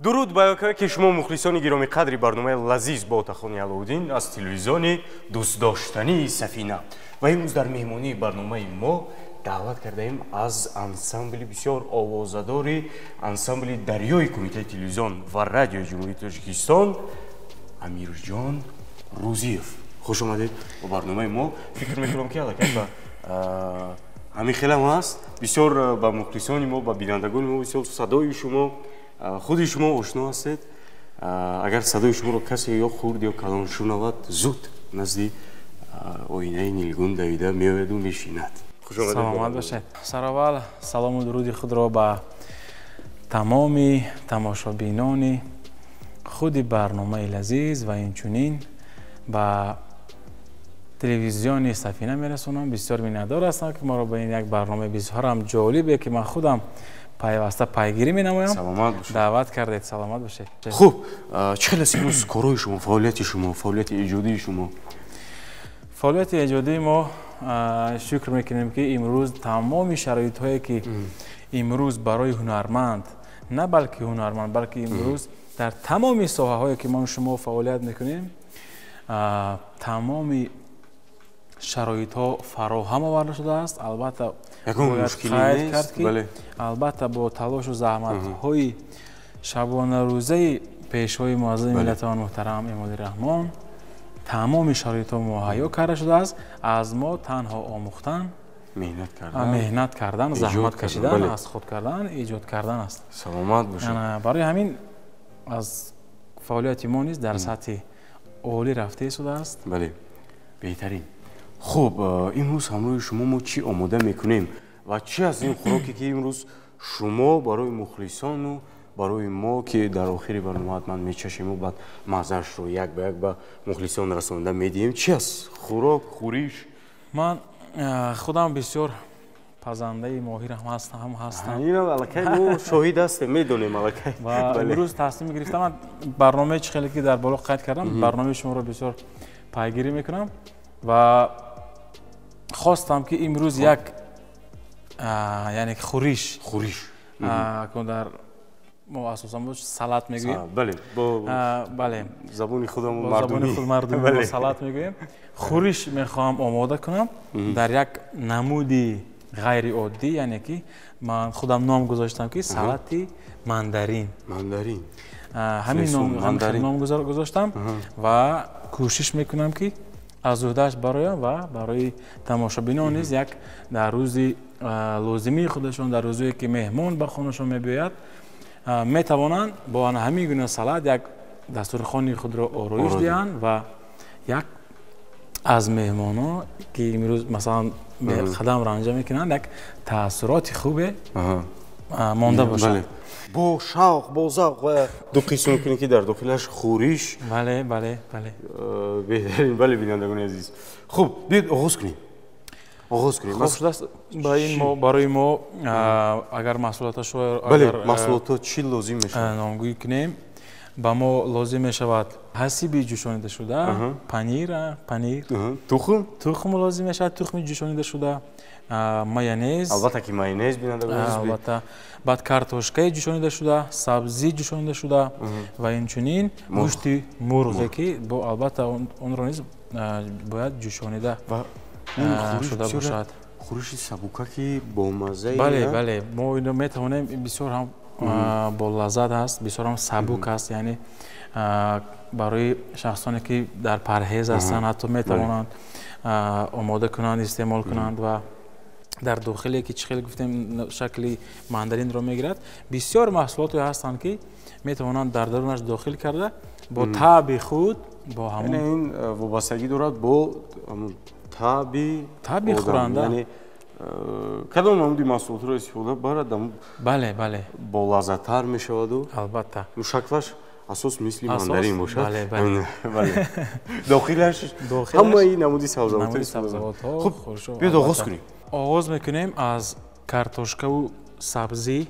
Дуруд ба якояки шумо, мухлисони гиромиқадри барномаи «Лазиз» бо Отахони Алоуддин аз телевизиони дӯстдоштании «Сафина». Ва имрӯз дар меҳмонии барномаи мо даъват кардаем аз ансамбли бисёр овозадори ансамбли «Дарёи» Кумитаи телевизион ва радиои Ҷумҳурии Тоҷикистон Амирҷон Рӯзиев. Хуш омадед ба барномаи мо. Фикр мекунам, ки аллакай ба ҳамин хелам ҳаст, бисёр ба мухлисони мо, ба бинандагони мо бисёр садои шумо, худи шумо ошно ҳастед. Агар садои шуморо касе ё хурд, ё калон шунавад, зуд назди оинаи нилгун давида меояду мешинад. Саломат бошед. Сараввал салому дуруди худро ба тамоми тамошобинони худи барномаи «Лазиз» ва инчунин ба телевизиони «Сафина» мерасонам. Бисёр миннатдор ҳастам, ки моро ба ин як барномаи бисёрам ҷолибе, ки ман худам пайваста пайгирӣ менамоям, даъват кардед. Саломат бошед. Хуб, чӣ хел аст имрӯз корҳои шумо, фаъолияти шумо, фаъолияти эҷодии шумо? Фаъолияти эҷодии мо, шукр мекунем, ки имрӯз тамоми шароитҳое, ки имрӯз барои ҳунарманд, на балки ҳунарманд, балки имрӯз дар тамоми соҳаҳое, ки мо шумо фаъолият мекунем, тамоми шароитҳо фароҳам оварда шудааст. Албатта, бояд қайд кард, ки албатта бо талошу заҳматҳои шабонарӯзаи Пешвои муаззами миллатамон муҳтарам Эмомалӣ Раҳмон тамоми шароитҳо муҳайё карда шудааст. Аз мо танҳо омӯхтан, меҳнат кардан, заҳмат кашидан, аз худ кардан, эҷод кардан аст. Саломат бошед. Барои ҳамин аз фаъолияти мо низ дар сатҳи олӣ рафта истодааст. Бале, беҳтарин. Хуб, имрӯз ҳамроҳи шумо мо чӣ омода мекунем ва чӣ аз ин хӯроке, ки имрӯз шумо барои мухлисону барои мо, ки дар охири барнома ҳатман мечашему баъд маззаашро як ба як ба мухлисон расонида медиҳем, чӣ аст хӯрок, хӯриш? Ман худам бисёр пазандаи моҳирам ҳастам. Аллакай мо шоҳид ҳастем, медонем аллакай. Ва имрӯз тасмим гирифтам, ман барномаи чӣ хеле ки дар боло қайд кардам, барномаи шуморо бисёр пайгирӣ мекунам ва хостам, ки имрӯз як, яъне хӯриш, хӯриш дар мо асосан салат мегӯем. Бале. Бале. Забони худамон. Мардумӣ, худ мардумӣ салат мегӯем. Хӯриш мехоҳам омода кунам дар як намуди ғайриоддӣ, яъне ки ман худам ном гузоштам, ки салати мандарин. Мандарин. Ҳамин ном гузоштам ва кӯшиш мекунам, ки аз уҳдааш бароям ва барои тамошобинон низ як дар рӯзи лозимии худашон, дар рӯзое ки меҳмон ба хонашон мебиёяд, метавонанд бо ҳамин гуна салат як дастурхони худро ороиш диҳанд ва як аз меҳмонон, ки имрӯз масалан қадам ранҷа мекунанд, як таассуроти хубе монда бошад. Бо шавқ, бо завқ ва ду қисм мекунем, ки дар дохилаш хӯриш. Бале. Беҳтарин. Бале, бинандагони азиз, хуб, биёед оғоз кунем, оғоз кунем. Хуб шудааст. Ба ин мо, барои мо агар маҳсулоташро Бале, маҳсулотҳо чӣ лозим мешавад? Номгӯӣ кунем, ба мо лозим мешавад ҳасиби ҷӯшонида шуда, панир, панир. Тухм. Тухм лозим мешавад, тухми ҷӯшонида шуда, майонез. Албатта ки майонез, бинандагони азиз. Албатта, баъд картошкаи ҷӯшонида шуда, сабзӣ ҷӯшонида шуда ва инчунин гӯшти мурғе, ки бо албатта онро низ бояд ҷӯшонида шуда бошад. Хӯриши сабукаки бомаззаи. Бале, мо ино метавонем, бисёр ҳам болаззат аст, бисёр ҳам сабук аст, яъне барои шахсоне, ки дар парҳез ҳастанд, ҳатто метавонанд омода кунанд, истеъмол кунанд. Ва дар дохиле, ки чӣ хеле гуфтем, шакли мандаринро мегирад, бисёр маҳсулоте ҳастанд, ки метавонанд дар дарунаш дохил карда, бо таъби худ, бо ҳамон Ин вобастагӣ дорад бо таъби таъби хӯранда. Яъне кадом намуди маҳсулотро истифода барад, Бале. болаззаттар мешаваду Албатта. шаклаш асос мисли мандарин бошад. Бале. Дохилаш ҳамаи намуди сабзавотҳо. Хуб, биёд оғоз кунем. Оғоз мекунем аз картошкаву сабзӣ.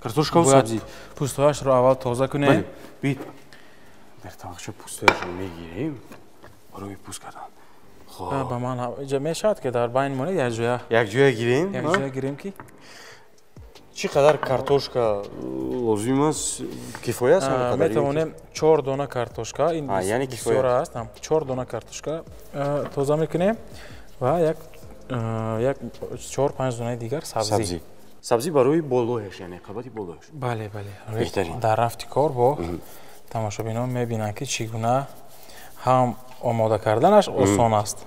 Картошкаву сабзӣ. Пӯстҳояшро аввал тоза кунем. Бид, дар табақча пӯстҳояшро мегирем барои пӯст кардан. Ба ман иҷа мешавад, ки дар байн монед, якҷоя. Якҷоя гирем. Якҷоя гирем, ки Чӣ қадар картошка Лозим аст, кифоя аст? Метавонем 4 дона картошка, ин бисёр аст, 4 дона картошка тоза мекунем ва як 4-5 донаи дигар сабзӣ. Сабзӣ барои болояш, яъне қабати болояш. Бале, бале. Дар рафти кор бо тамошобинон мебинанд, ки чӣ гуна ҳам омода карданаш осон аст,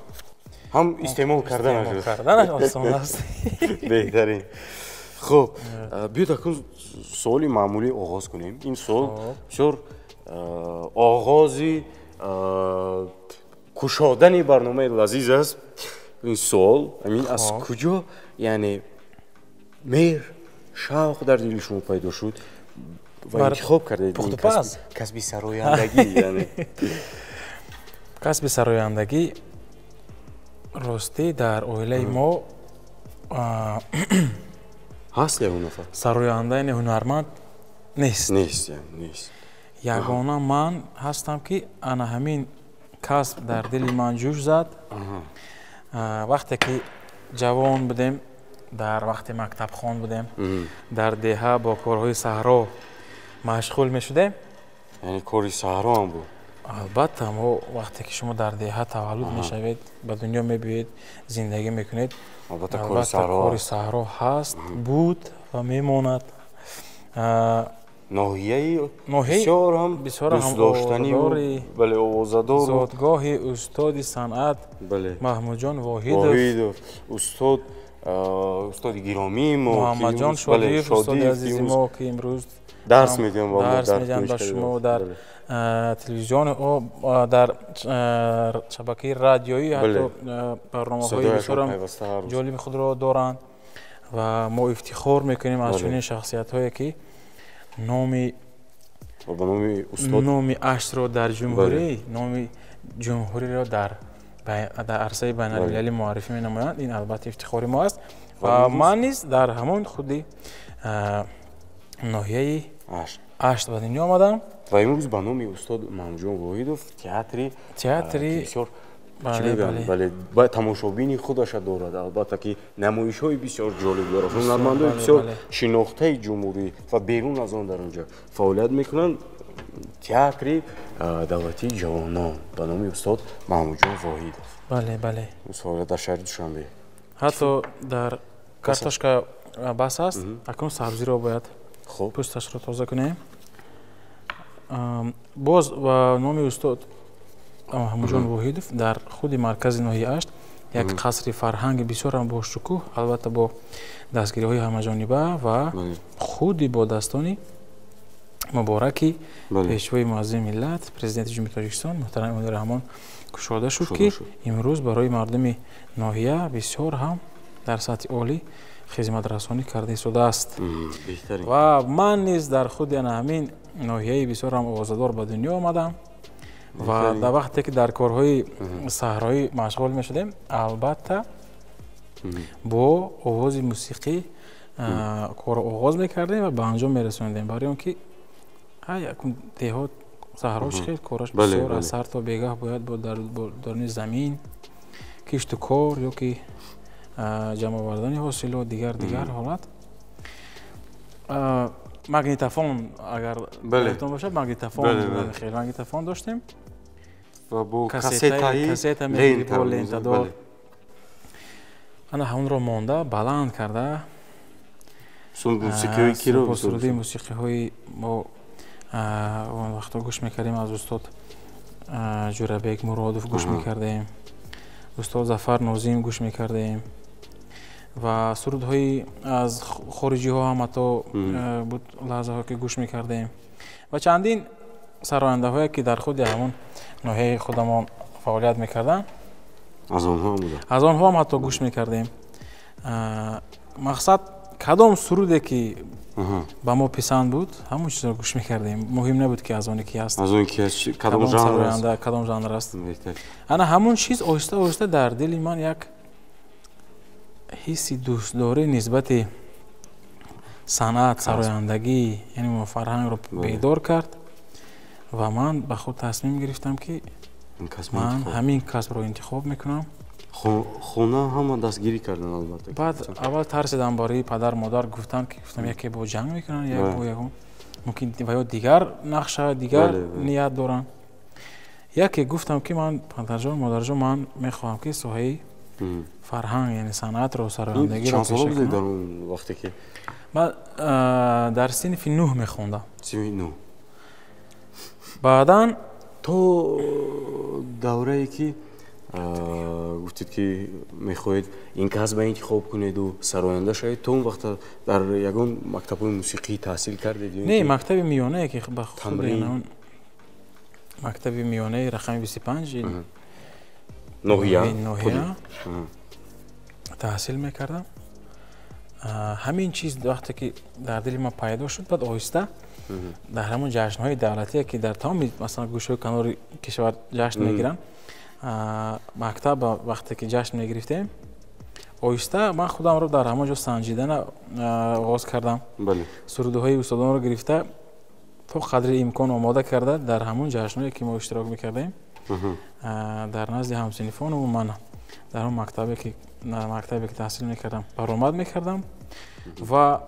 ҳам истеъмол карданаш осон аст. Беҳтарин. Хуб, биёед акнун суоли маъмулӣ оғоз кунем. Ин суол бисёр оғози кушодани барномаи лазиз аст. Ин суол амин аз куҷо, яъне меҳр, шавқ дар дили шумо пайдо шуд ва интихоб кардед касби сарояндагӣ? Яъне касби сарояндагӣ ростӣ дар оилаи мо ҳаст ягон нафар сароянда, яъне ҳунарманд нест. Нест, нест. Ягона ман ҳастам, ки ана ҳамин касб дар дили ман ҷӯш зад. Вақте ки ҷавон будем, дар вақти мактабхон будем, дар деҳа бо корҳои саҳро машғул мешудем. Яъне кори саҳро ҳам буд? Албатта, мо вақте ки шумо дар деҳа таваллуд мешавед, ба дунё мебиёед, зиндагӣ мекунед, албатта кори саҳро ҳаст, буд ва мемонад. Ноҳияи бисёр ҳам дӯстдоштанӣ, бале, овозадор, зодгоҳи устоди санъат Маҳмудҷон Воҳидов, устод, устоди гиромии мо Муҳаммадҷон Шодиев, устоди азизи мо, ки имрӯз дарс медиҳам дарс медиҳам ба шумо дар телевизиони, дар шабакаи радиоӣ, ҳатто барномаҳои бисёрам ҷолиби худро доранд ва мо ифтихор мекунем аз чунин шахсиятҳое, ки номи Аштро дар ҷумҳурӣ, номи ҷумҳуриро дар арсаи байналмилалӣ муаррифӣ менамоянд. Ин албатта ифтихори мо аст ва ман низ дар ҳамон худи ноҳияи Ашт ба дунё омадам. Ва имрӯз ба номи устод Маҳмудҷон Воҳидов театри бисёр, бале, тамошобини худаша дорад. Албатта ки намоишҳои бисёр ҷолиб дорад, ҳунармандои бисёр шинохтаи ҷумҳурӣ ва берун аз он дар онҷо фаъолият мекунанд. Театри давлатии ҷавонон ба номи устод Маҳмудҷон Воҳидов. Бале, бале. Фаъолият дар шаҳри Душанбе. Ҳатто дар картошка бас аст, акнун сабзиро бояд пӯсташро тоза кунем. Боз ба номи устод Маҳмудҷон Воҳидов дар худи маркази ноҳияи Ашт як қасри фарҳанги бисёрам бошукӯҳ, албатта бо дастгириҳои ҳамаҷониба ва худи бо дастони мубораки пешвои муаззами миллат, президенти Ҷумҳурии Тоҷикистон муҳтарам Эмомалӣ Раҳмон кушода шуд, ки имрӯз барои мардуми ноҳия бисёр ҳам дар сатҳи олӣ хизматрасонӣ карда истодааст. Ва ман низ дар худи ана ҳамин ноҳияи бисёр ҳам овозадор ба дунё омадам ва дар вақте ки дар корҳои саҳроӣ машғул мешудем, албатта бо овози мусиқӣ корро оғоз мекардем ва ба анҷом мерасонидем, барои он ки деҳот, саҳро чӣ хел кораш бисёр, аз сар то бегаҳ бояд бо даруни замин кишту кор ё ки ҷамъовардани ҳосилот, дигар дигар ҳолат. Магнитофон, агар ёдтон бошад, магнитофон, хел магнитофон доштем ва бо кассета бо лентадор, ана ҳамонро монда баланд карда суруди мусиқиҳои мо он вақто гӯш мекардем, аз устод Ҷӯрабек Муродов гӯш мекардем, устод Зафар Нозим гӯш мекардем ва сурудҳои аз хориҷиҳо ҳам ҳатто буд лаҳзаҳое, ки гӯш мекардем ва чандин сарояндаҳое, ки дар худи ҳамон ноҳияи худамон фаъолият мекарданд, аз онҳо ҳам буда, аз онҳо ҳам ҳатто гӯш мекардем. Мақсад кадом суруде ки ба мо писанд буд, ҳамон чизро гӯш мекардем. Муҳим набуд, ки аз оне ки аст, аз он ки аст, кадом жанр аст, кадом жанр аст. Ана ҳамон чиз оҳиста оҳиста дар дили ман як ҳисси дӯстдорӣ нисбати санъат, сарояндагӣ, яъне фарҳангро бедор кард ва ман ба худ тасмим гирифтам, ки ман ҳамин касбро интихоб мекунам. Хона ҳама дастгирӣ кардан, албатта? Баъд аввал тарсидам, барои падар модар гуфтам, ки гуфтам, яке бо ҷанг мекунанд, як бо ягон Мумкин ва ё дигар нақша, дигар ният доранд. Яке гуфтам, ки ман, падарҷон, модарҷон, ман мехоҳам, ки соҳаи фарҳанг, яъне санъатро, сарояндагиро. Чанд сола будед дар он вақте ки? Ман дар синфи 9 мехондам. Синфи 9. Баъдан то даврае ки гуфтед, ки мехоҳед ин касба интихоб кунеду сароянда шавед, то он вақта дар ягон мактабҳои мусиқӣ таҳсил кардед? Не, мактаби миёнае ки ба худ мактаби миёнаи рақами 25 ноҳия ноҳия таҳсил мекардам. Ҳамин чиз вақте ки дар дили ман пайдо шуд, баъд оҳиста дар ҳамон ҷашнҳои давлатие, ки дар тамоми, масалан, гӯшаҳои канори кишвар ҷашн мегиранд, мактаб вақте ки ҷашн мегирифтем, оҳиста ман худамро дар ҳамон ҷо санҷидан оғоз кардам. Сурудҳои устодонро гирифта, то қадри имкон омода карда, дар ҳамон ҷашнҳое ки мо иштирок мекардем, дар назди ҳамсинфону ман дар он мактабе ки таҳсил мекардам, баромад мекардам. Ва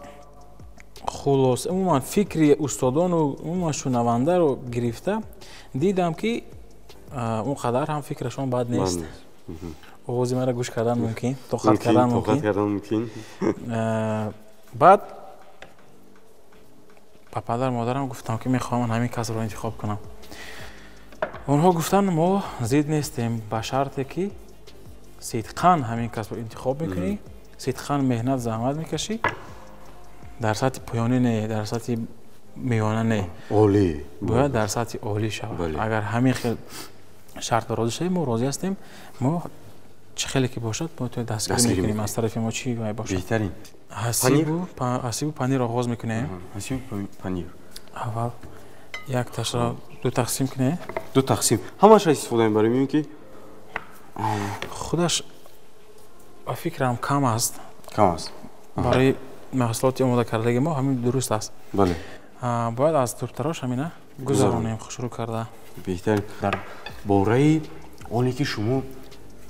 хулос, умуман фикри устодону умуман шунавандаро гирифта дидам, ки он қадар ҳам фикрашон бад нест, овози маро гӯш кардан мумкин, тоқат кардан мумкин. Баъд ба падар модарам гуфтам, ки мехоҳам ман ҳамин касбро интихоб кунам. Онҳо гуфтанд, мо зид нестем, ба шарте ки сидқан ҳамин касбро интихоб мекунӣ, сидқан меҳнат, заҳмат мекашӣ, дар сатҳи поёнӣ не, дар сатҳи миёна не, олӣ бояд дар сатҳи олӣ шавад. Агар ҳамин хел шартро розӣ шавем, мо розӣ ҳастем, мо чӣ хеле ки бошад, мо то дастгирӣ мекунем, аз тарафи мо чӣ вай бошад. Беҳтарин. Ҳасибу панир оғоз мекунем. Ҳасибу панир. Аввал якташро ду тақсим кунем. Ду тақсим, ҳамаша истифода мебарем ё ки? Худаш ба фикрам кам аст. Кам аст. Барои маҳсулоти омода кардаги мо ҳамин дуруст аст. Бале. Бояд аз турбтарош ҳамина гузаронем, хушрӯ карда. Беҳтарин. Дар бораи оне ки шумо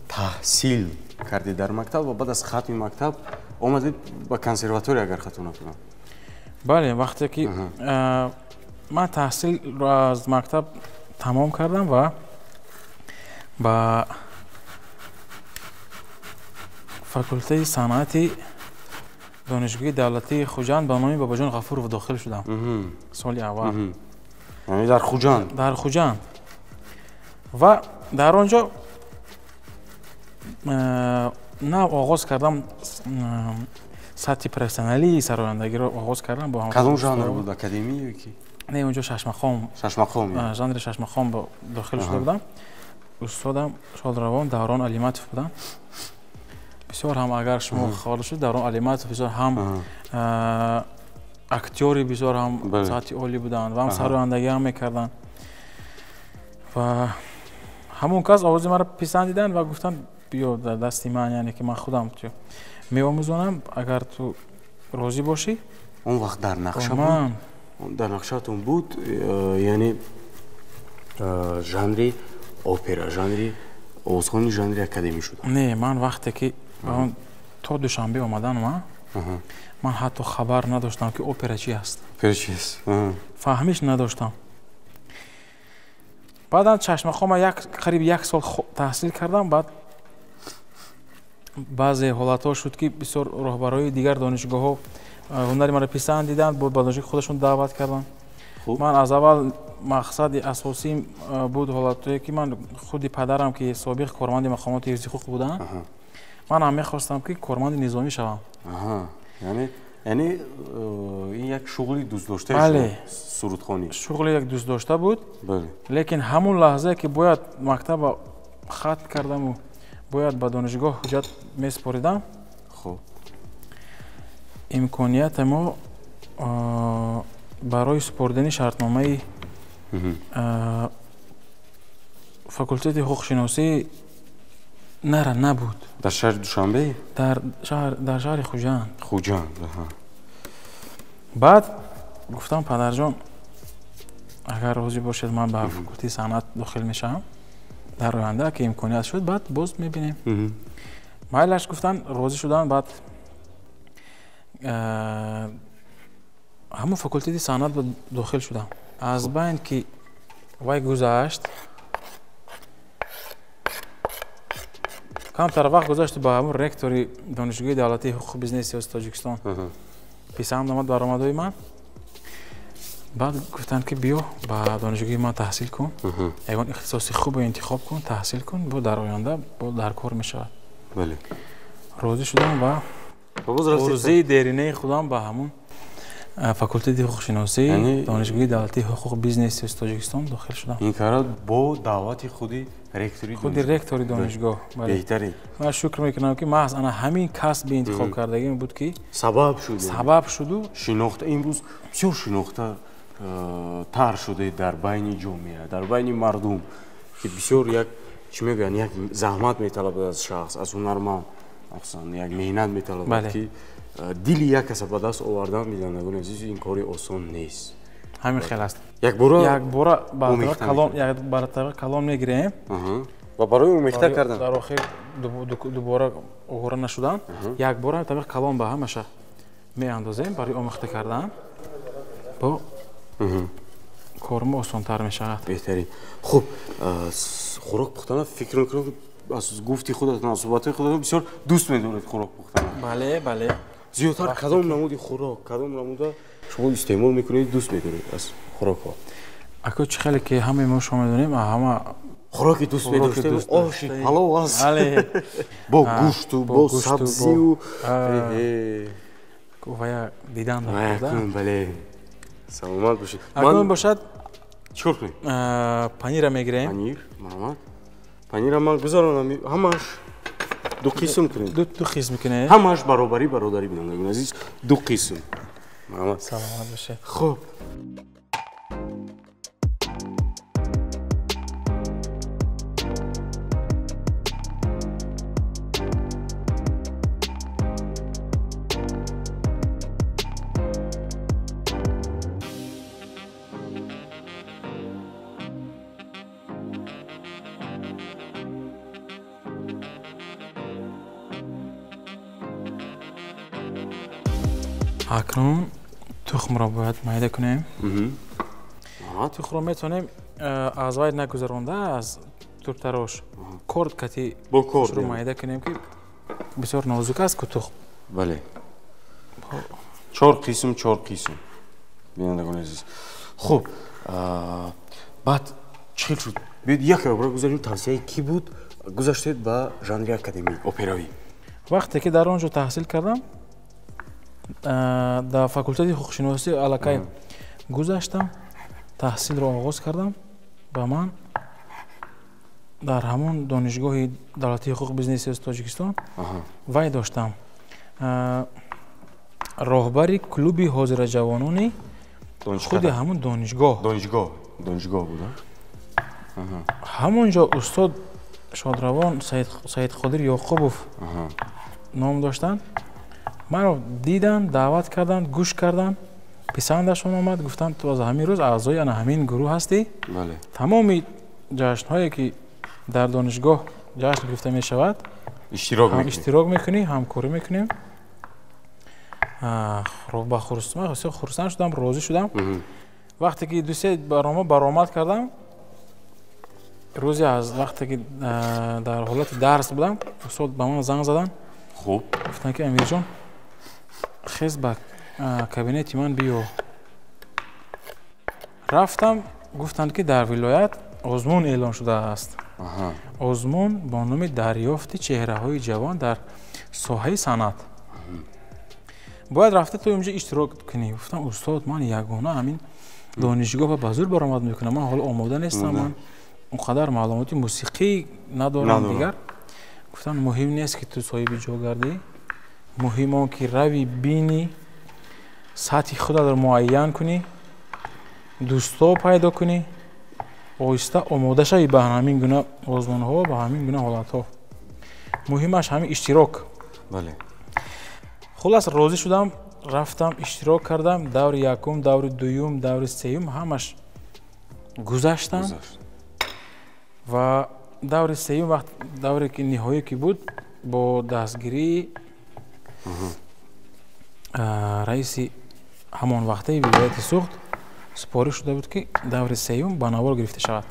таҳсил кардед дар мактаб ва баъд аз хатми мактаб омадед ба консерватория, агар хато накунам. Бале, вақте ки ман таҳсилро аз мактаб тамом кардам ва ба факултаи санъати Донишгоҳи давлатии Хуҷанд ба номи Бобоҷон Ғафуров дохил шудам соли аввал. Яъне дар Хуҷанд? Дар Хуҷанд. Ва дар он ҷо нав оғоз кардам, сатҳи профессионалии сарояндагиро оғоз кардам. Кадом жанр буд, академӣ ё ки? Не, он ҷо шашмақом. Шашмақом. Жанри шашмақом дохил шуда будам. Устодам шодравон Даврон Алиматов буданд. Бисёр ҳам, агар шумо хабар шуд, Даврон Алиматов бисёр ҳам актёри бисёр ҳам сатҳи олӣ буданд ва ҳам сарояндагӣ ҳам мекарданд. Ва ҳамон кас овози маро писандиданд ва гуфтанд, биё дар дасти ман, яъне ки ман худам меомӯзонам, агар ту розӣ бошӣ. Он вақт дар нақша буд, дар нақшаатон буд, яъне жанри опера, жанри овозхони жанри академӣ шуда? Не, ман вақте ки то Душанбе омадан, ман ҳатто хабар надоштам, ки опера чи аст. Опера чи аст? Фаҳмиш надоштам. Баъдан чашмақома қариб як сол таҳсил кардам. Баъд баъзе ҳолатҳо шуд, ки бисёр роҳбарои дигар донишгоҳҳо ҳунари маро писанд диданд, ба донишгоҳи худашон даъват карданд. Ман аз аввал мақсади асосиим буд ҳолатҳое ки ман худи падарам, ки собиқ корманди мақомоти ҳифзи ҳуқуқ буданд, ман ҳам мехостам, ки корманди низомӣ шавам. Яъне ин як шуғли дӯстдошта, сурудхонӣ? Шуғли як дӯстдошта буд, лекин ҳамон лаҳзае ки бояд мактаба хатм кардаму бояд ба донишгоҳ ҳуҷҷат месупоридам, имконияте мо барои супоридани шартномаи факултети ҳуқуқшиносӣ нара набуд. Дар шаҳри Душанбе? Дар шаҳри Хуҷанд. Хуҷанд. Баъд гуфтам, падарҷон, агар розӣ бошед, ман ба факултети санъат дохил мешавам дар оянда, ки имконият шуд, баъд боз мебинем. Майлаш гуфтан, розӣ шуданд. Баъд Ҳамон факултети санъат дохил шудам. Аз байн ки вай гузашт, камтар вақт гузашт, ба ҳамон ректори Донишгоҳи давлатии ҳуқуқи бизнеси сиёсии Тоҷикистон писанд омад баромадҳои ман. Баъд гуфтанд, ки биё ба донишгоҳи ман таҳсил кун, ягон ихтисоси хубе интихоб кун, таҳсил кун, бо дар оянда бо дар кор мешавад. Розӣ шудам ва орзуи деринаи худам ба ҳамон факултети ҳуқуқшиносӣ Донишгоҳи давлатии ҳуқуқ бизнес сиёсии Тоҷикистон дохил шудам. Ин кара бо даъвати худи ректори худи ректори донишгоҳ. Беҳтарин. Ман шукр мекунам, ки маҳз ана ҳамин касби интихоб кардагим буд, ки сабаб шуд, сабаб шуду шинохта, имрӯз бисёр шинохта тар шуда дар байни ҷомеа, дар байни мардум, ки бисёр як чӣ мегӯянд, як заҳмат металабад аз шахс, аз ҳунарманд, махсусан як меҳнат металабад, ки дили як каса ба даст овардан, бинандагони азиз, ин кори осон нест. Ҳамин хел аст. Якбора якбора калом мегирем ва барои омехта кардан дар охир дубора оғора нашудан, якбора табиқ калом ба ҳамаша меандозем барои омехта кардан, бо кормо осонтар мешавад. Беҳтарин. Хуб, хӯрок пухтана фикр мекунам, аз гуфти худатон, аз суҳбатҳои худатон бисёр дӯст медоред хӯрок пухтана. Бале, бале. Зиёдтар кадом намуди хӯрок, кадом намуда шумо истеъмол мекунед, дӯст медоред аз хӯрокҳо? Ако чӣ хеле ки ҳамаи мо шумо медонем, ҳама хӯроки дӯст медоштем оши палов аст. Бо гӯшту бо сабзию вая дидан. Бале, саломат бошед. Акнун бошад, чӣ кор кунем? Панира мегирем. Панир, марҳамат. Панира ман гузаронам, ҳамаш ду қисм кунем. Ду қисм кунем, ҳамаш баробарӣ, бародарӣ, бинандагони азиз, ду қисм. Марҳамат. Саломат бошед. Хуб, акнун тухмро бояд майда кунем. Тухмро метавонем аз вай нагузаронда, аз туртарош корд кати шурӯъ майда кунем, ки бисёр нозук аст ку тухм. Бале, чор қисм, чор қисм, бинандагони азиз. Хуб, баъд чӣ хел шуд? Биёед як бора гузарем, тавсияи кӣ буд гузаштед ба жанри академӣ операвӣ? Вақте ки дар он ҷо таҳсил кардам, дар факултети ҳуқуқшиносӣ аллакай гузаштам, таҳсилро оғоз кардам. Ба ман дар ҳамон Донишгоҳи давлатии ҳуқуқ бизнеси сиёсии Тоҷикистон вай доштам, роҳбари клуби ҳозираҷавонони худи ҳамон донишгоҳ. Донишгоҳ буд. Ҳамон ҷо устод шодравон Саидқодир Ёқубов ном доштанд. Маро диданд, даъват карданд, гӯш карданд, писандашон омад, гуфтанд ту аз ҳамин рӯз аъзои ана ҳамин гурӯҳ ҳастӣ. Тамоми ҷашнҳое ки дар донишгоҳ ҷашн гирифта мешавад, иштирок мекунӣ, ҳамкорӣ мекунем. Ба хурсанд шудам, розӣ шудам. Вақте ки дусе барнома баромад кардам, рӯзе аз вақте ки дар ҳолати дарс будам, устод ба ман занг заданд. Хуб, гуфтанд ки Амирҷон, хез ба кабинети ман биё. Рафтам, гуфтанд ки дар вилоят озмун эълон шудааст. Озмун бо номи дарёфти чеҳраҳои ҷавон дар соҳаи санъат. Бояд рафта ту инҷо иштирок кунӣ. Гуфтам устод, ман ягона ҳамин донишгоҳ ба зур баромад мекунам, ман ҳоло омода нестам, ман он қадар маълумоти мусиқӣ надорам. Дигар гуфтанд муҳим нест ки ту соҳиби ҷо гардӣ, муҳим он ки рави бинӣ, сатҳи худатро муайян кунӣ, дӯстҳо пайдо кунӣ, оҳиста омода шавӣ ба ҳамин гуна озмунҳо, ба ҳамин гуна ҳолатҳо. Муҳимаш ҳамин иштирок. Бале. Хулас розӣ шудам, рафтам, иштирок кардам. Даври якум, даври дуюм, даври сеюм ҳамаш гузаштам ва даври сеюм, вақт давре ки ниҳоӣ ки буд, бо дастгирии раиси ҳамон вақтаи вилояти Суғд супориш шуда буд, ки даври сеюм ба навор гирифта шавад.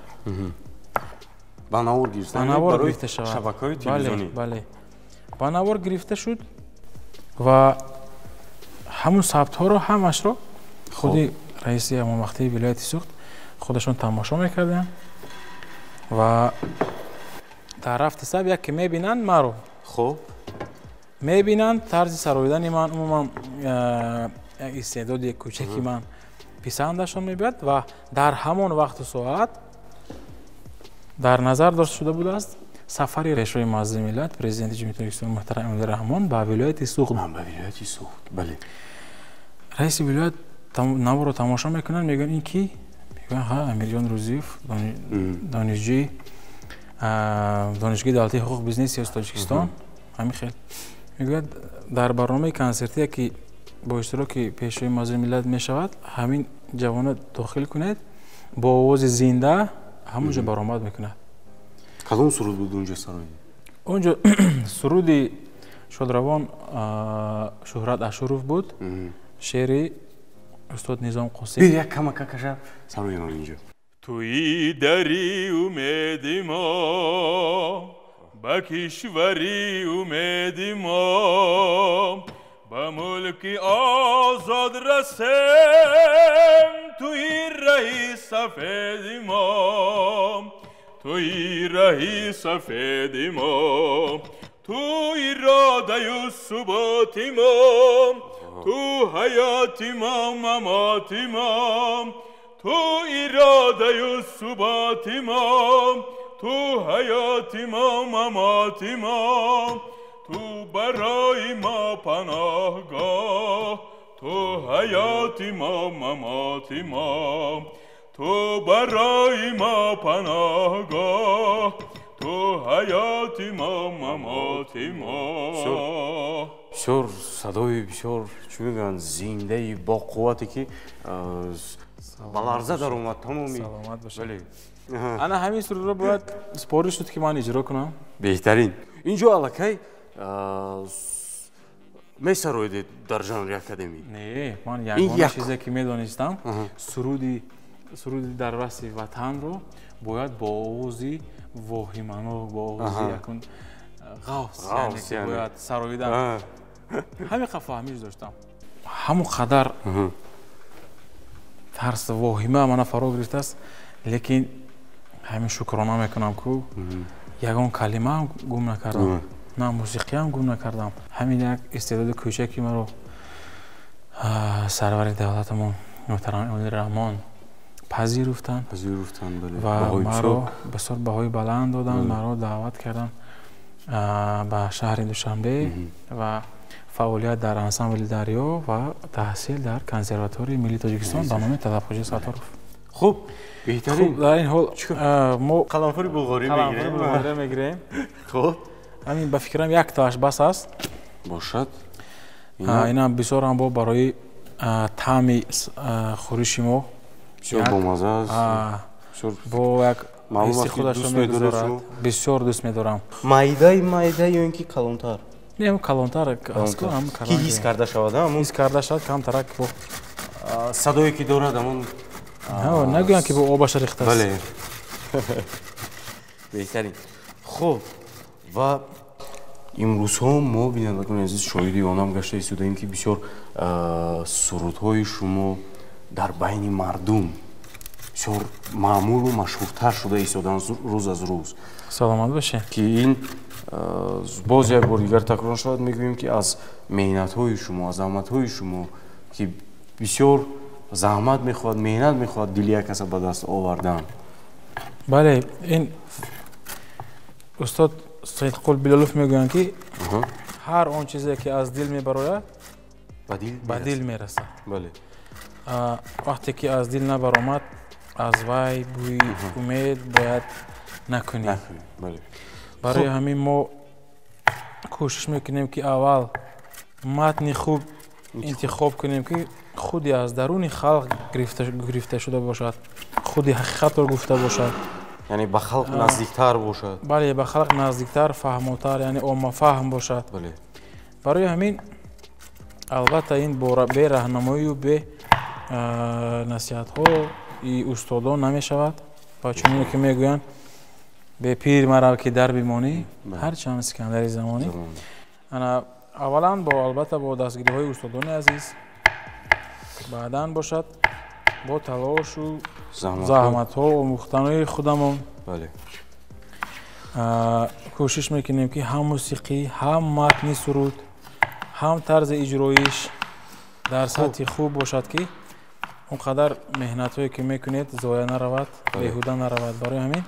Ба навор гирифта шавад, шабакаҳои телевизионӣ. Бале, ба навор гирифта шуд ва ҳамун сабтҳоро ҳамашро худи раиси ҳамон вақтаи вилояти Суғд худашон тамошо мекарданд ва дар рафти саб яке мебинанд маро. Хуб, мебинанд тарзи сароидани ман, умуман як истеъдоди кӯчаки ман писандашон мебиёд ва дар ҳамон вақту соат дар назар дошта шуда будааст сафари Пешвои муаззами миллат, Президенти Ҷумҳурии Тоҷикистон муҳтарам Эмомалӣ Раҳмон ба вилояти Суғд. Ба вилояти Суғд, бале. Раиси вилоят наворо тамошо мекунанд, мегӯянд ин ки? Мегӯянд ҳа, Амирҷон Рӯзиев, донишҷӯи Донишгоҳи давлатии ҳуқуқ, бизнес, сиёсати Тоҷикистон. Ҳамин хел мегӯяд, дар барномаи консертие ки бо иштироки Пешвои муаззами миллат мешавад, ҳамин ҷавона дохил кунед, бо овози зинда ҳамон ҷо баромад мекунад. Кадом суруд буд унҷо сароид? Унҷо суруди шодравон Шӯҳрат Ашуров буд, шеъри устод Низом Қосим. Як камакакаша сароем инҷо. Туи дари умеди мо, ба кишвари умеди мо, ба мулки озод расем, туи раҳи сафеди мо, туи раҳи сафеди мо, ту иродаю суботи мо, ту ҳаёти мо, мамоти мо, ту иродаю суботи мо, ту ҳаёти мо, мамоти мо, ту барои мо паноҳгоҳ, ту ҳаёти мо, мамоти мо, ту барои мо паноҳгоҳ, ту ҳаёти мо, мамоти мо. Бисёр садои бисёр, чӣ мегӯянд, зиндаи бо қуввате ки ба ларза даромад тамоми. Саломат бошед. Ана ҳамин сурудро бояд супориш шуд, ки ман иҷро кунам. Беҳтарин. Инҷо аллакай месароидед дар жанри академӣ? Не, ман ягона чизе ки медонистам, суруди дар васфи ватанро бояд бо овози воҳиманок, бо овози якун ғавс, яъне бояд сароидан. Ҳамин қадр фаҳмиш доштам. Ҳамон қадар тарс, воҳима мана фаро гирифтааст, лекин ҳамин шукрона мекунам, ку ягон калимаам гум накардам, на мусиқиам гум накардам. Ҳамин як истеъдоди кӯчаки маро сарвари давлатамон муҳтарам Эмомалӣ Раҳмон пазируфтанд ва маро бисёр баҳои баланд доданд, маро даъват карданд ба шаҳри Душанбе ва фаъолият дар ансамбли Дарё ва таҳсил дар Консерваторияи миллии Тоҷикистон ба номи Талабхоҷа Сатторов. Хуб, беҳтарин. Дар ин ҳол мо қаламфури булғорӣ мегирем. Хуб, ҳамин ба фикрам яктоаш бас аст. Бошад. Инам бисёр ҳам бо барои таъми хӯриши мо бисёр бомаза аст. Бо як ҳисси худашро мегузорад. Бисёр дӯст медорам. Майдаи майда ё ин ки калонтар? Не, калонтар. Ки ҳис карда шавад, ҳис карда шавад, камтарак бо садое ки дорад ҳамон. Нагӯям ки бо обаша рехтааст. Бале, беҳтарин. Хуб, ва имрӯзҳо мо, бинандагони азиз, шоҳиди онам гашта истодаем, ки бисёр сурудҳои шумо дар байни мардум бисёр маъмулу машҳуртар шуда истодаанд рӯз аз рӯз. Саломат бошед. Ки ин боз як бор дигар такрор шавад, мегӯем, ки аз меҳнатҳои шумо, аз заҳматҳои шумо, ки бисёр заҳмат мехоҳад, меҳнат мехоҳад дили як каса ба даст овардан. Бале, ин устод Саидқул Билолов мегӯянд, ки ҳар он чизе ки аз дил мебарояд, ба дил мерасад. Вақте ки аз дил набаромад, аз вай бӯи умед бояд накунӣ. Барои ҳамин мо кӯшиш мекунем, ки аввал матни хуб интихоб кунем, ки худи аз даруни халқ гирифта шуда бошад, худи ҳақиқатро гуфта бошад, яъне ба халқ наздиктар бошад. Бале, ба халқ наздиктар, фаҳмотар, яъне оммафаҳм бошад. Барои ҳамин Албатта, ин бе раҳнамоию бе насиҳатҳои устодон намешавад. Ва чуноне ки мегӯянд, бе пир марав, ки дар бимонӣ, ҳарчанд Искандари замонӣ. Ана, аввалан бо, албатта, бо дастгириҳои устодони азиз, баъдан бошад, бо талошу заҳматҳо, омӯхтанои худамон кӯшиш мекунем, ки ҳам мусиқӣ, ҳам матни суруд, ҳам тарзи иҷроиш дар сатҳи хуб бошад, ки он қадар меҳнатҳое, ки мекунед, зоя наравад, беҳуда наравад. Барои ҳамин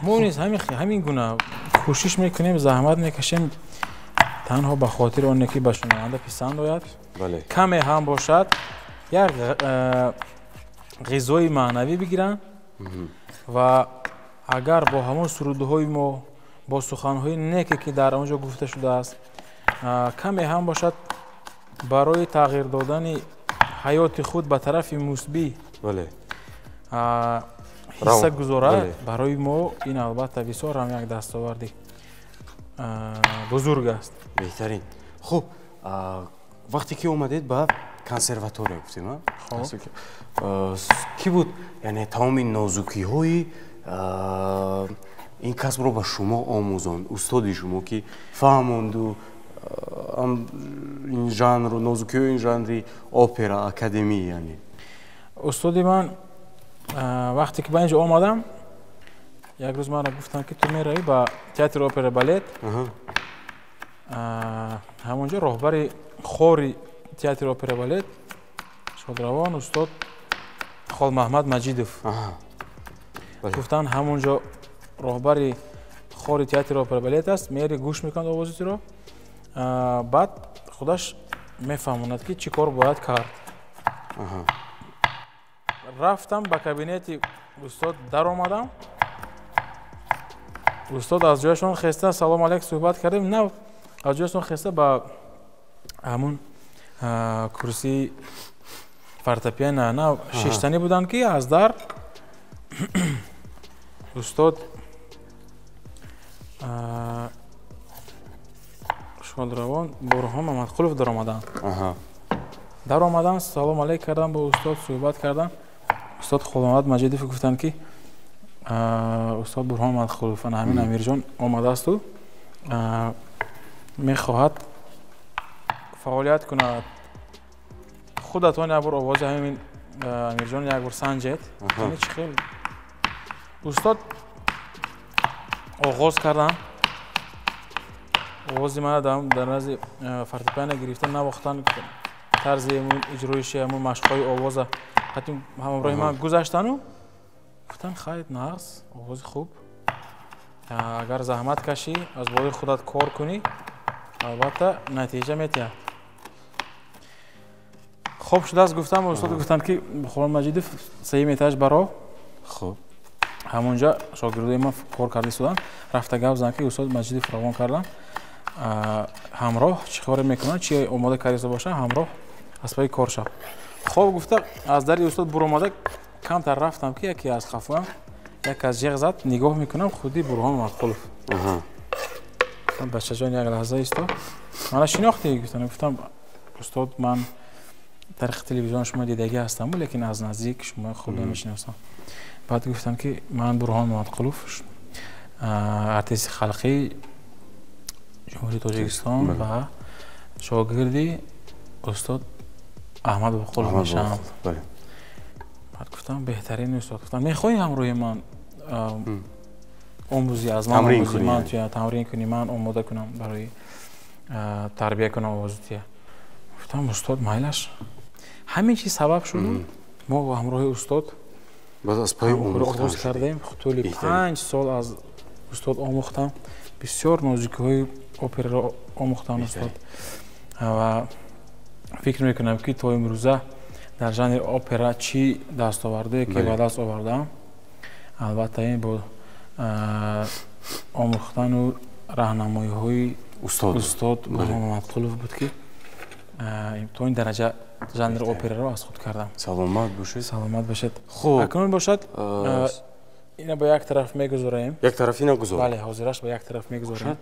мо низ ҳамин гуна кӯшиш мекунем, заҳмат мекашем, танҳо ба хотири оне ки ба шунаванда писанд ояд, каме ҳам бошад, як ғизои маънавӣ бигиранд. Ва агар бо ҳамон сурудҳои мо, бо суханҳои неке, ки дар он ҷо гуфта шудааст, каме ҳам бошад, барои тағйир додани ҳаёти худ ба тарафи мусбӣ ҳисса гузорад, барои мо ин, албатта, бисёр ҳам як дастоварди бузург аст. Беҳтарин. Хуб, вақте ки омадед ба консерватория, гуфтем, кӣ буд, яъне тамоми нозукиҳои ин касбро ба шумо омӯзонд? Устоди шумо ки фаҳмонду ин жанру нозукиҳои ин жанри опера академӣ, яъне? Устоди ман, вақте ки ба ин ҷо омадам, як рӯз манро гуфтанд, ки ту меравӣ ба театри опера балет. Ҳамонҷо роҳбари хори театри опера балет шодравон устод Холмаҳмад Маҷидов. Гуфтанд, ҳамонҷо роҳбари хори театри опера балет аст, мери, гӯш мекунад овози туро, баъд худаш мефаҳмонад, ки чӣ кор бояд кард. Рафтам, ба кабинети устод даромадам. Устод аз ҷояшон хеста, салом алейк, суҳбат кардем. На, аз ҷояшон хеста, ба ҳамун курсии фортепиано на шиштанӣ буданд, ки аз дар устод шодравон Бурҳон Мамадқулов даромаданд. Даромаданд, салом алейк кардам, бо устод суҳбат кардам. Устод Холмамад Маҷидов гуфтанд, ки устод Бурҳон Мамадқулов, ана ҳамин Амирҷон омадаасту мехоҳад фаъолият кунад, худатон як бор овози ҳамин Амирҷон як бор санҷед, чӣ хел. Устод оғоз карданд, овози мана дар назди фортепиано гирифта навохтанд, тарзи иҷроиши ҳамун машқҳои овоза ҳамроҳи ман гузаштану гуфтанд: «Хайр, нағз, овози хуб, агар заҳмат кашӣ, аз болои худат кор кунӣ, албатта, натиҷа метиҳад». Хоб шудааст, гуфтам. Устод гуфтанд, ки Холон Маҷидов, сеюм этаж баро, хуб ҳамонҷа шогирдои ман кор карда истоданд, рафта гап зан, ки устод Маҷидов равон кардам, ҳамроҳ чӣ коре мекунанд, чи омода карда бошанд, ҳамроҳ аз пайи кор шав. Хоб, гуфта, аз дари устод буромада, камтар рафтам, ки яке аз хафоям як аз ҷеғ зад. Нигоҳ мекунам, худи Бурҳон Мамадқулов. «Бачаҷон, як лаҳза исто, мана шинохтӣ?» Гуфтам. Гуфтам: «Устод, ман тариқи телевизион шумо дидагӣ ҳастаму, лекин аз наздик шумо хуб намешиносам». Баъд гуфтам, ки ман Бурҳон Мамадқулов, артисти халқии Ҷумҳурии Тоҷикистон ва шогирди устод Аҳмад Бобоқулов мешавам. Баъд гуфтам: «Беҳтарин, устод». Гуфтам: «Мехоҳӣ ҳамроҳи ман омӯзӣ, аз ман омӯзӣ, ман туя тамрин кунӣ, ман омода кунам, барои тарбия кунам овози туя?» Гуфтам: «Устод, майлаш». Ҳамин чиз сабаб шуд, мо ҳамроҳи устод оғоз кардем. Тӯли 5 сол аз устод омӯхтам, бисёр нозукиҳои операро омӯхтам, устод. Ва фикр мекунам, ки то имрӯза дар жанри опера чӣ дастовардое ки ба даст овардаам, албатта, ин бо омӯхтану раҳнамоиҳои устод Мамадқулов буд, ки то ин дараҷа жанри операро аз худ кардам. Саломат бошед. Саломат бошед. Хуб, акнун бошад, ина ба як тараф мегузорем. Як тараф ина гузор. Бале, ҳозираш ба як тараф мегузорем.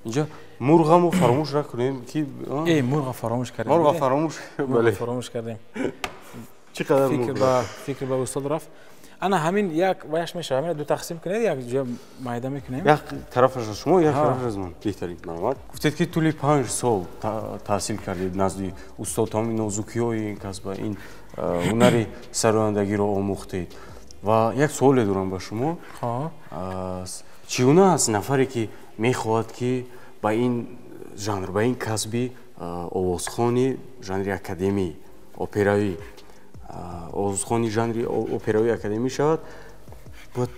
Инҷа мурғамо фаромӯш накунем ки мурға фаромӯш кардем. Мурға фаромӯш, бале. Фаромӯш кардем. Чӣ қадар мурғ? Фикр ба устод рафт. Ана ҳамин як ваяш мешавад, ҳамин ду тақсим кунед, як ҷо майда мекунем. Як тарафаш аз шумо, як тарафаш аз ман. Беҳтарин, марҳамат. Гуфтед ки тӯли 5 сол таҳсил кардед назди устод, тамоми нозукиҳои ин касба, ин ҳунари сарояндагиро омӯхтед. Ва як суоле дорам ба шумо. Чӣ гуна аст нафаре ки мехоҳад ки ба ин жанр, ба ин касби овозхони жанри академӣ, операвӣ, овозхони жанри операвии академӣ шавад, бояд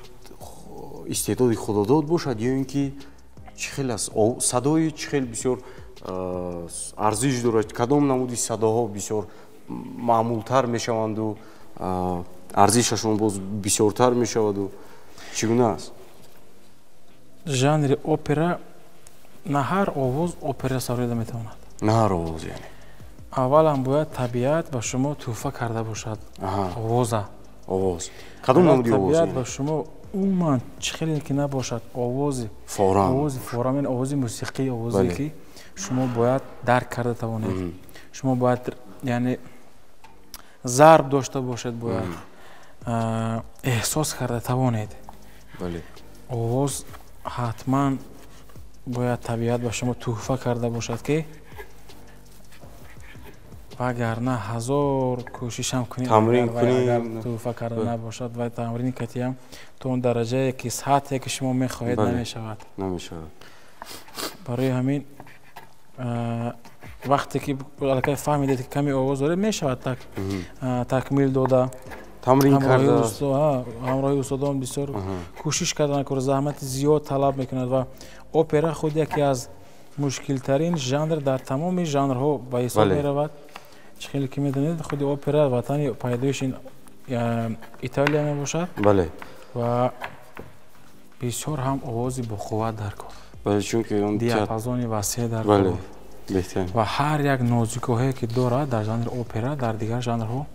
истеъдоди худодод бошад ё ин ки чӣ хел аст? Садои чӣ хел бисёр арзиш дорад? Кадом намуди садоҳо бисёр маъмултар мешаванду арзишашон боз бисёртар мешаваду чӣ гуна аст? Жанри опера на ҳар овоз опера сароида метавонад. На ҳар овоз, яъне аввалан бояд табиат ба шумо тӯҳфа карда бошад овоза. Овоз. Кадом намуди овоз? Табиат ба шумо умуман чӣ хеле ки набошад, овози форам, овози форам, яъне овози мусиқӣ, овозе ки шумо бояд дарк карда тавонед. Шумо бояд яъне зарб дошта бошед, бояд эҳсос карда тавонед. Овоз ҳатман бояд табиат ба шумо тӯҳфа карда бошад, ки вагарна ҳазор кӯшишам кунед, агар тӯҳфа карда набошад ва тамрини катиам то он дараҷае ки сатҳе ки шумо мехоҳед намешавад. Намешавад. Барои ҳамин вақте ки аллакай фаҳмидед ки каме овоз доред, мешавад такмил дода, тамрин карда, ҳамроҳи устодон бисёр кӯшиш кардан, кор заҳмати зиёд талаб мекунад ва опера худ яке аз мушкилтарин жанр дар тамоми жанрҳо ба ҳисоб меравад. Чӣ хеле ки медонед, худи опера ватани пайдоиши Италия мебошад. Бале. Ва бисёр ҳам овози боқувват дар кор. Бале, чунки он диапазони васеъ дар кор. Ва ҳар як нозукиҳое ки дорад дар жанри опера, дар дигар жанрҳо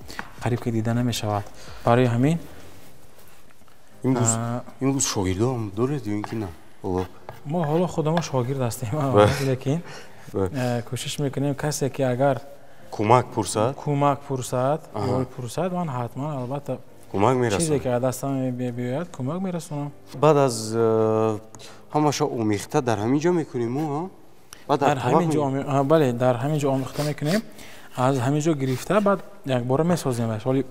қариб ки дида намешавад. Барои ҳамин имрӯз шогирдон доред ё ин ки на? Мо ҳоло худамо шогирд ҳастем, лекин кӯшиш мекунем касе ки агар кӯмак пурсад, ёрӣ пурсад, ман ҳатман албатта кӯмак мерасонам. Чизе ки аз дастам мебиёяд кӯмак мерасонам. Баъд аз ҳамаша омехта дар ҳамин ҷо мекунем мо, дар ҳамин ҷо, бале, дар ҳамин ҷо омехта мекунем, аз ҳамин ҷо гирифта баъд якбора месоземаш. Ҳоли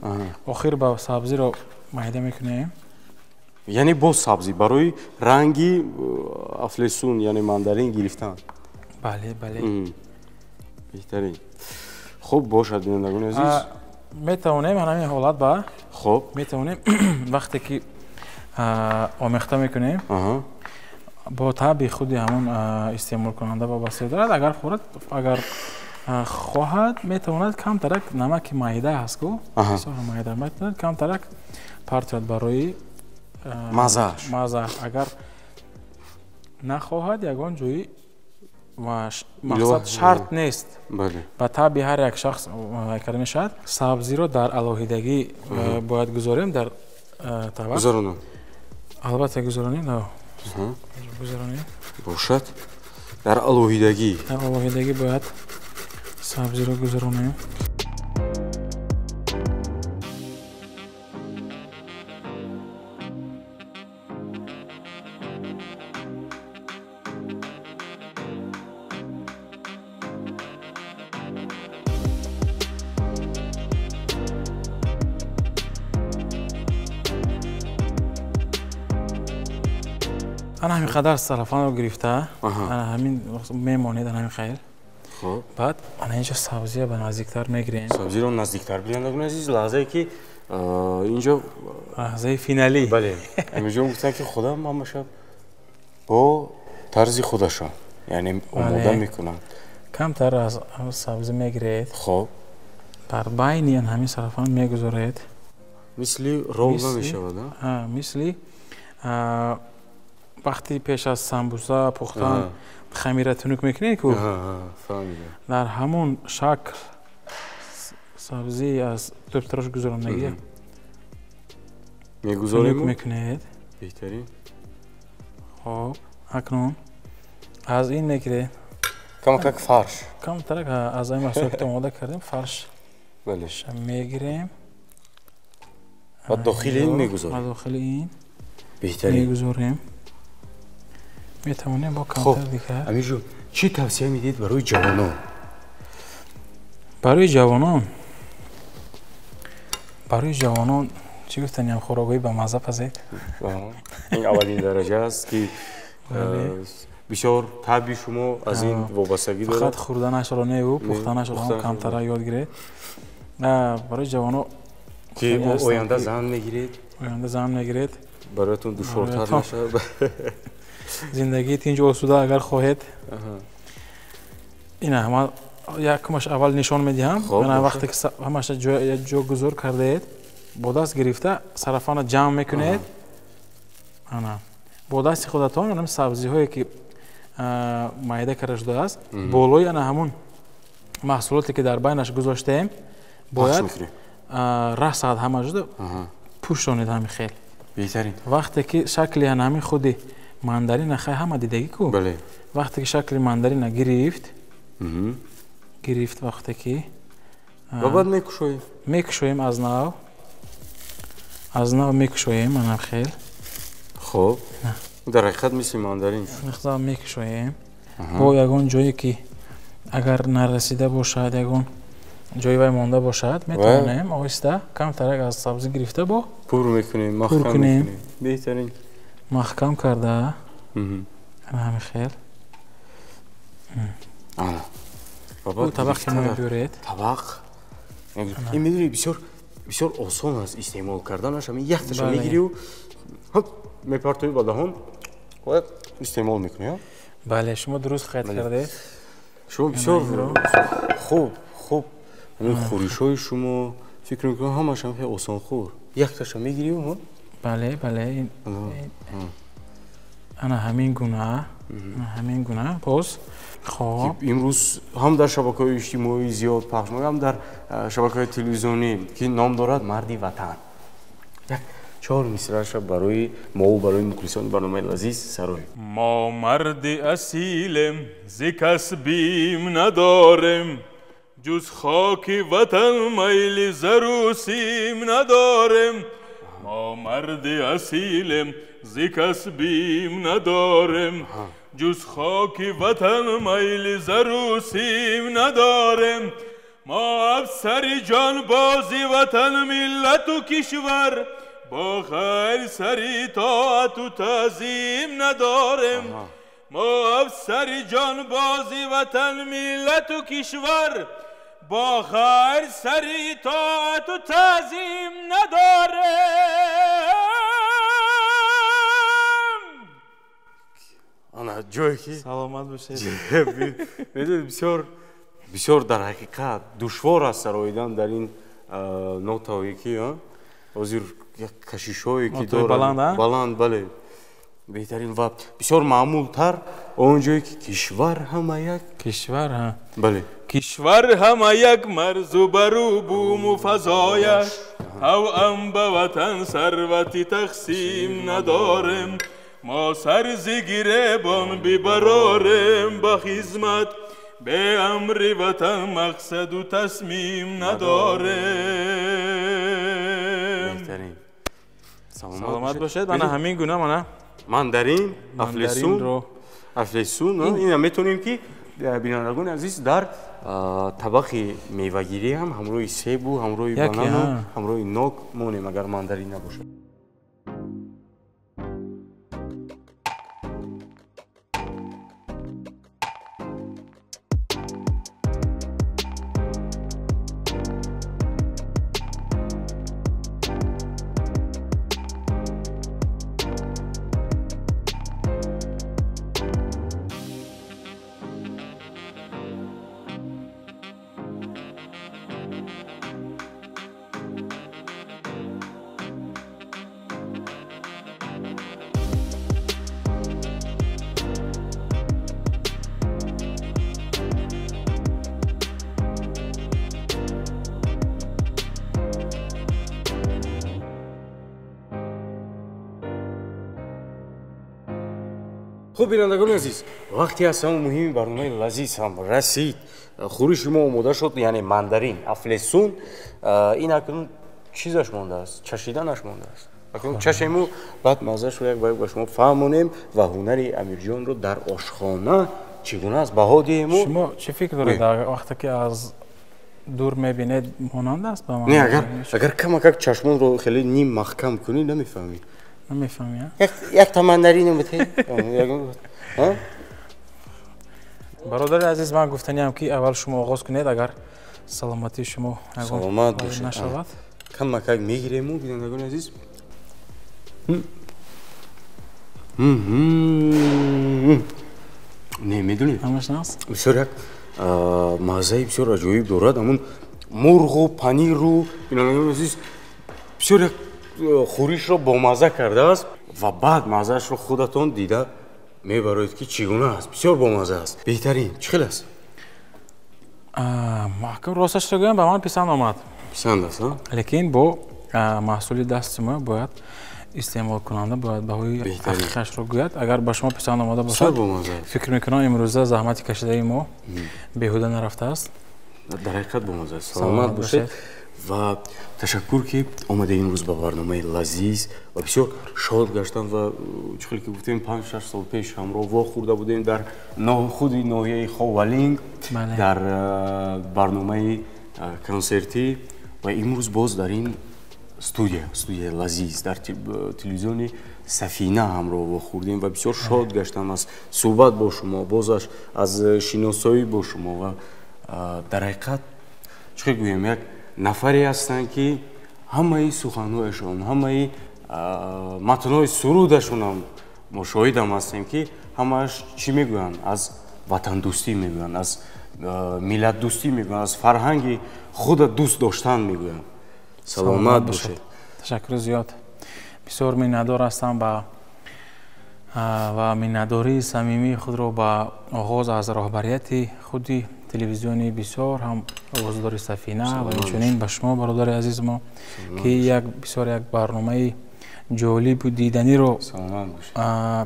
охир ба сабзиро майда мекунем. Яъне боз сабзӣ барои ранги афлесун, яъне мандарин гирифтан. Бале, бале. Беҳтарин. Хуб бошад, бинандагони азиз. Метавонем ҳамин ҳолат ба хуб метавонем вақте ки омехта мекунем бо табъи худи ҳамон истеъмолкунанда вобаста дорад. Агар хӯрад, агар хоҳад, метавонад камтарак намаки майда ҳаст ку, бисёр майда, метавонад камтарак партояд барои мазааш. Мазааш. Агар нахоҳад, ягон ҷои мақсад шарт нест. Ба табъи ҳар як шахс карда мешавад. Сабзиро дар алоҳидагӣ бояд гузорем дар табақ. Гузаронам. Албатта гузаронем. Гузаронем. Бошад. Дар алоҳидагӣ. Дар алоҳидагӣ бояд сабзиро гузаронем. Ана ҳамин қадар салафанро гирифта, ана ҳамин мемонед, ана ҳамин хайр. Хуб. Баъд ана инҷо сабзиро ба наздиктар мегирем. Сабзиро наздиктар, бинандагони азиз, лаҳзае ки инҷо лаҳзаи финалӣ. Бале. Амирҷон гуфтанд ки худам ҳамаша бо тарзи худашон, яъне омода мекунанд. Камтар аз сабзӣ мегиред. Хуб. Дар байни ҳамин салафан мегузоред. Мисли рол намешавад, а? Мисли вақти пеш аз самбуса пухтан хамира тунук мекунед ку, дар ҳамон шакл сабзӣ аз тӯптарош гузаронагӣ мегузорем, мекунед. Беҳтарин. Хоб, акнун Аз ин мегиред. Камакак фарш. Камтарак аз ин маҳсулоте ки омода кардем фарш. Бале. Мегирем. Ва дохили ин мегузорем. Ва дохили ин беҳтарин мегузорем. Метавонем бо камтар дигар. Амирҷон, чӣ тавсия медиҳед барои ҷавонон? Барои ҷавонон? Барои ҷавонон чӣ гуфтанем, хӯрокҳои бамазза пазед. Ин аввалин дараҷа аст ки бисёр табъи шумо аз ин вобастагӣ дорад. Фақат хӯрданашро неву пухтанашро ҳам камтара ёд гиред. Барои ҷавонон ки оянда зан мегиред, оянда зан мегиред, бароятон душвортар нашавад. Зиндагии тинҷу осуда агар хоҳед. Ина ман якумаш аввал нишон медиҳам. Мана вақте ки ҳамаша ҷо гузор кардаед, бо даст гирифта сарафана ҷамъ мекунед. Ана бо дасти худатон ана сабзиҳое ки майда карда шудааст, болои ана ҳамун маҳсулоте ки дар байнаш гузоштаем, бояд расад ҳама шуда пӯшонед ҳамин хел. Беҳтарин. Вақте ки шакли ана ҳамин худи мандарина хай ҳама дидагӣ ку? Бале. Вақте ки шакли мандарина гирифт, гирифт вақте ки ва баъд мекушоем. Мекушоем аз нав. Аз нав мекушоем ана хел. Хоб. Дар ҳақиқат мисли мандарин. Миқдор мекушоем. Бо ягон ҷое ки агар нарасида бошад, ягон ҷои вай монда бошад, метавонем оҳиста камтарак аз сабзӣ гирифта бо пур мекунем, маҳкам мекунем. Беҳтарин. Маҳкам карда. Ана ҳамин хел. Ана. Бу табақ ки мебиёред. Табақ. Ин медонӣ бисёр бисёр осон аст истеъмол карданаш. Ҳамин якташа мегирию мепартоӣ ба даҳон ва истеъмол мекунӣ. Бале, шумо дуруст қайд кардед. Шумо бисёр хуб хуб ҳамин хӯришҳои шумо фикр мекунам ҳамааш ҳам хеле осонхӯр. Якташа мегирию. Бале, бале. Ана ҳамин гуна, ана ҳамин гуна. Боз хоб имрӯз ҳам дар шабакаҳои иҷтимоӣ зиёд пахш мешавад, ҳам дар шабакаҳои телевизионӣ ки ном дорад Марди Ватан. Як чор мисраъша барои мову барои мухлисони барномаи лазиз сароем. Мо марди асилем, зи кас бим надорем, ҷуз хоки ватан майли зарусим надорем. Мо марди асилем, зи кас бим надорем, ҷуз хоки ватан майли зарусим надорем. Мо афсари ҷонбози ватан, миллату кишвар, бо ғайр сари тоату таъзим надорем. Мо афсари ҷонбози ватан, миллату кишвар, бо ғайр сари тоату таъзим надорем. Ана ҷое ки саломат бошед. Медонед, бисёр бисёр дар ҳақиқат душвор аст сароидан дар ин нотаҳое ки ҳозир як кашишҳое ки дорад баланд, бале, беҳтарин ва бисёр маъмултар он ҷое ки кишвар ҳама як кишвар, бале, кишвар ҳама як марзу бару буму фазояш, тавъам ба ватан сарвати тақсим надорем. Мо сарзи гиребон бибарорем ба хизмат, бе амри ватан мақсаду тасмим надорем. Беҳтарин. Саломат бошед. Мана ҳамин гуна мана мандарин, афлесун, афлесун. Ина метавонем ки бинандагони азиз дар табақи мевагирӣ ҳам ҳамроҳи себу, ҳамроҳи банану, ҳамроҳи нок монем, агар мандарин набошад. Хуб, бинандагони азиз, вақте аз ҳама муҳими барномаи лазиз ҳам расид. Хӯриши мо омода шуд, яъне мандарин, афлесун. Ин акнун чизаш мондааст, чашиданаш мондааст. Акнун чашему, баъд маззаашро як ба як ба шумо фаҳмонем ва ҳунари Амирҷонро дар ошхона чӣ гуна аст баҳо диҳему. Шумо чӣ фикр доред, вақте ки аз дур мебинед, монанд аст ба ман? Не, агар камакак чашмонро хеле ним маҳкам кунӣ, намефаҳмӣ. Намефаҳмӣ? Якта мандарину бите. Бародари азиз, ман гуфтаниам, ки аввал шумо оғоз кунед, агар саломатии шумо саломат бошед. Нашавад. Камакак мегирему, бинандагони азиз. Не, медонед, ҳамаш наст? Бисёр як маззаи бисёр аҷоиб дорад ҳамун мурғу паниру. Бинандагони азиз, бисёр як хӯришро бомазза кардааст ва баъд маззаашро худатон дида мебароед, ки чӣ гуна аст. Бисёр бомазза аст, беҳтарин. Чӣ хел аст? Маҳкам, росташро гӯям, ба ман писанд омад. Писанд аст? Лекин бо маҳсули дасти мо бояд истеъмолкунанда бояд баҳои ҳақиқашро гӯяд. Агар ба шумо писанд омада бошад, фикр мекунам, имрӯза заҳмати кашидаи мо беҳуда нарафтааст. Дар ҳақиқат бомазза аст. Саломат бошед ва ташаккур, ки омада имрӯз ба барномаи лазиз ва бисёр шод гаштам. Ва чӣ хеле ки гуфтем, 5-6 сол пеш ҳамроҳ вохӯрда будем дар худи ноҳияи Ховалинг дар барномаи консертӣ ва имрӯз боз дар ин студияи лазиз дар телевизиони Сафина ҳамроҳ вохӯрдем ва бисёр шод гаштам аз суҳбат бо шумо, бозаш аз шиносоӣ бо шумо. Ва дар ҳақиқат, чӣ хел гӯем, як нафаре ҳастанд, ки ҳамаи суханҳояшон, ҳамаи матнҳои сурудашонам мо шоҳидам ҳастем, ки ҳамааш чӣ мегӯянд? Аз ватандӯстӣ мегӯянд, аз миллатдӯстӣ мегӯянд, аз фарҳанги худа дӯст доштан мегӯянд. Саломат бошед. Ташаккури зиёд. Бисёр миннатдор ҳастам ва миннатдории самимии худро ба оғоз аз роҳбарияти худи телевизиони бисёр ҳам овоздори Сафина ва инчунин ба шумо, бародари азизи мо, ки як бисёр як барномаи ҷолибу диданиро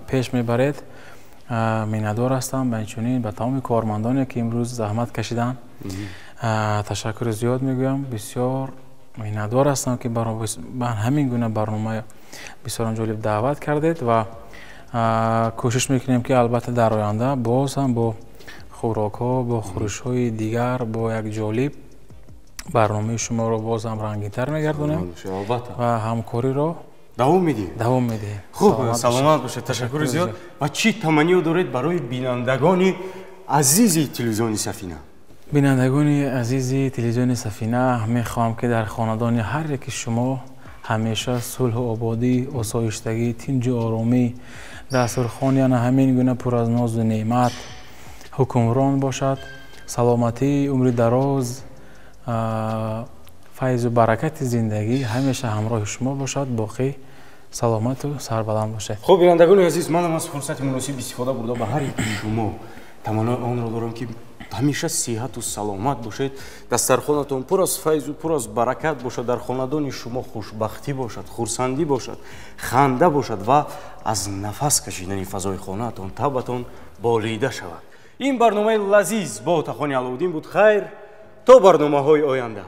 пеш мебаред, миннатдор ҳастам. Ва инчунин ба тамоми кормандоне, ки имрӯз заҳмат кашиданд, ташаккури зиёд мегӯям. Бисёр миннатдор ҳастам, ки ба ҳамин гуна барномаи бисёрам ҷолиб даъват кардед ва кӯшиш мекунем, ки албатта дар оянда боз ҳам бо хӯрокҳо, бо хӯришҳои дигар, бо як ҷолиб барномаи шуморо боз ҳам рангинтар мегардонем ва ҳамкориро давом медиҳем. Давом медиҳем. Хуб, саломат бошед, ташаккури зиёд. Ва чӣ таманниё доред барои бинандагони азизи телевизиони Сафина? Бинандагони азизи телевизиони Сафина, мехоҳам, ки дар хонадони ҳар яки шумо ҳамеша сулҳу ободӣ, осоиштагӣ, тинҷу оромӣ, дастурхон яна ҳамин гуна пур аз нозу неъмат ҳукмрон бошад, саломатӣ, умри дароз, файзу баракати зиндагӣ ҳамеша ҳамроҳи шумо бошад. Боқӣ саломату сарбаланд бошед. Хуб, бинандагони азиз, манам аз фурсати муносиб истифода бурда ба ҳар яки шумо таманнои онро дорам, ки ҳамеша сиҳату саломат бошед, дастархонатон пур аз файзу пур аз баракат бошад, дар хонадони шумо хушбахтӣ бошад, хурсандӣ бошад, ханда бошад ва аз нафас кашидани фазои хонаатон табатон болида шавад. Ин барномаи лазиз бо Отахони Алоуддин буд. Хайр, то барномаҳои оянда.